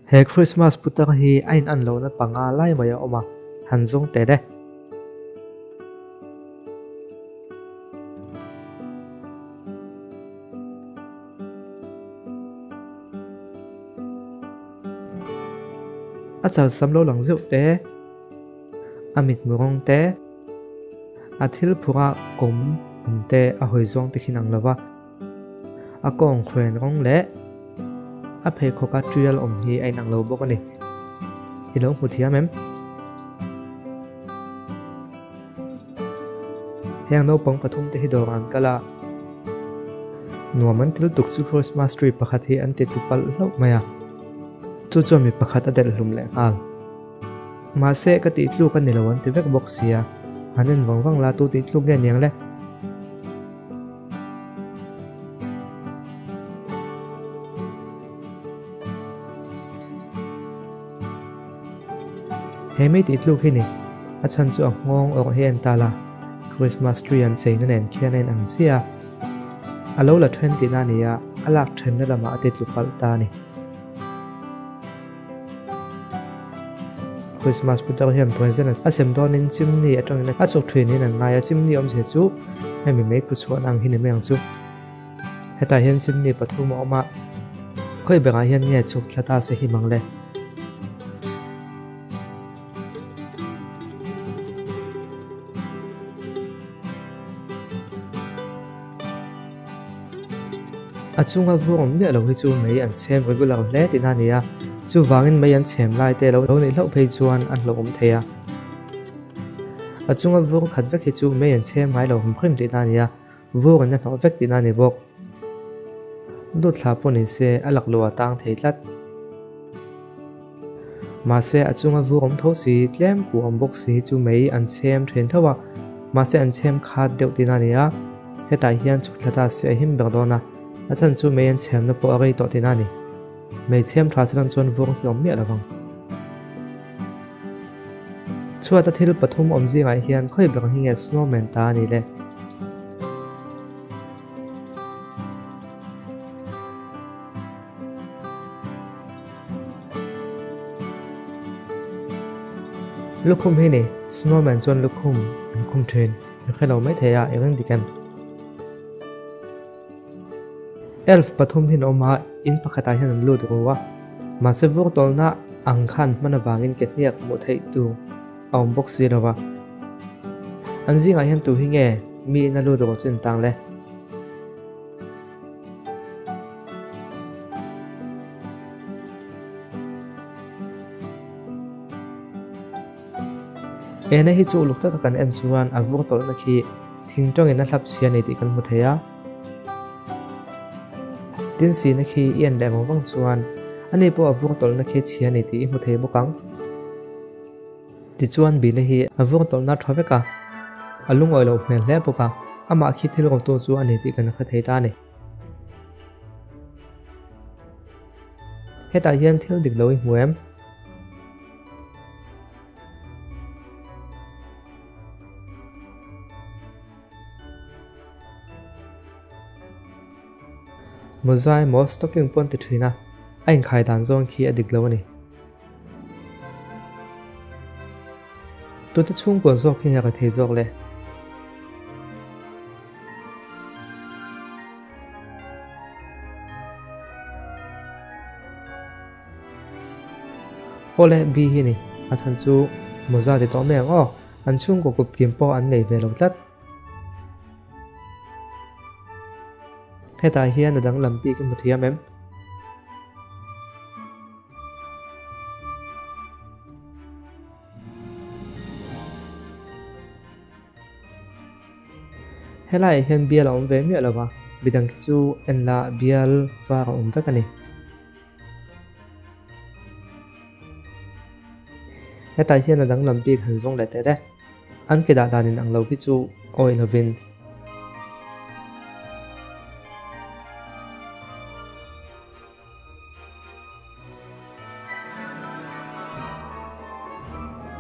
He Christmas putar hi a in an lohna panga lai mai a awm a, han zawng teh le. A chal sam lo lang zeuh te, a mitmu rawng te, a thil phurh a kawm awm te a hawi zawng te khin ang lo va, a kawng khuain rawng leh a pheikhawk a tial awm hi a inang lo bawk a ni. I lo hmu thiam em? Heng naupang pathum te hi dawrah an kal a, nuam an ti lutuk chu Christmas tree pakhat hi an ti tlu palh hlauh mai a, chu chuan mi pakhat a delh hlum leh nghal. Mahse ka tih tluk a ni lo an ti vek bawk sia, han en vang vang la tu tih tluk nge niang le? He mi tih tluk hi ni, a chhan chu a nghawng awrh hi a en ta la, Christmas tree an cheina nen khian a inang chiah a, a lo la then tihna a ni a, a lak thenna lamah a ti tlu palh ta a ni. Christmas putar hian present a sem dawnin chimney atangin a chhuk thinin an ngai a, chimney awmzia chu hemi meikhu chhuahna ang hi ni mai ang chu. Hetah hian chimney pathum a awm a, khawi berah hian nge chhuk thla ta se him ang le? A chunga vur awm miah lo hi chu mei an chhem regular hle tihna a ni a, chuvangin mei an chhem lai te lo neih hlauh phei chuan an hlauhawm thei a. A chunga vur khat vek hi chu mei an chhem ngai lo hrim hrim tihna a ni a, vur an la hnawh vek tihna a ni bawk. Dawt thla pawh ni se a laklawh a tang thei tlat. Mahse a chunga vur awm tho si, tlem kuh awm bawk si chu mei an chhem thin tho a, mahse an chhem khat deuh tihna a ni a, hetah hian chhuk thla ta se a him ber dawn a, a chhan chu mei an chhemna pawh a rei tawh tihna a ni. Mei chhem tha se lan chuan vur hi awm miah lovang. Chhuata thil pathum awm zingah hian khawi ber hi nge snowman ta a ni le? Lukhum hi ni, Snowman chuan lukhum an khum thin. I hre lo mai thei a, i ring dik em? Elf pathum hi an awm a, in pakhatah hian an lut ru a. Mahse vur tawlna ang khan hman avangin ke hniak hmuh theih tur a awm bawk si lo va. An zingah hian tu hi nge mi ina lut ru chu in tang le? Ena hi chu uluk taka kan en chuan a vur tawlhna khi thing tawngin a hlap chhia a ni tih kan hmu thei a. Tin sina khi i en leh vang vang chuan ani pawh a vur tawlhna khi chhia a ni tih i hmu thei bawk ang. Tichuan Bina hi a vur tawlhna tha vek a, a lungawi loh hmel hle bawk a, amah khi thil rotu chu a ni tih kan hre thei ta a ni. Hetah hian thil dik lo i hmu em? Mawza emaw stocking pawn ti thin a, a inkhai dan zawng khi a dik lo a ni. Tute chhungkaw zawk hi a thei zawk le? Awle B hi ni, a chhan chu mawza ti tawh mai ang aw, an chhungkaw kup kim pawh an nei ve lo tlat. Hetah hian a danglam bik i hmu thiam em? Helaiah hian bial a awm ve miah lo va, midang khi chu en la bial var a awm vek a ni. Hetah hian a danglam bik han zawng leh teh le. An ke dah dan in ang lo khi chu awih lovin.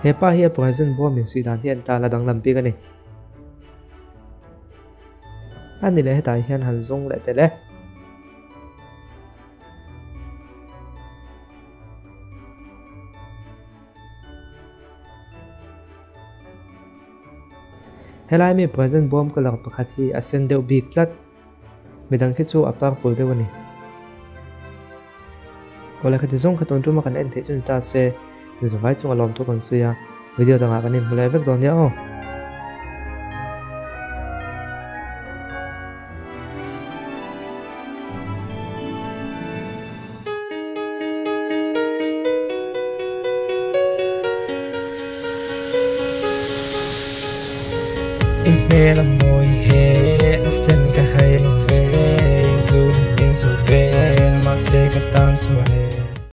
He pa hi a present bawm insuih dan hi an ta la danglam bik a ni. A ni leh hetah hian han zawng leh tel e. Helai mi present bawm colour pakhat hi a sen deuh bik tlat. Midang khi chu a purple deuh a ni. Awle khati zawng kha tun tuma kan en theih chu ni ta se, zavai chunga lawm thu kan sawi a, video dangah kan inhmu leh vek dawn nia aw. I hmel a mawi he a sen ka hai lo ve, i zun in zut vel mahse ka tan chuan e.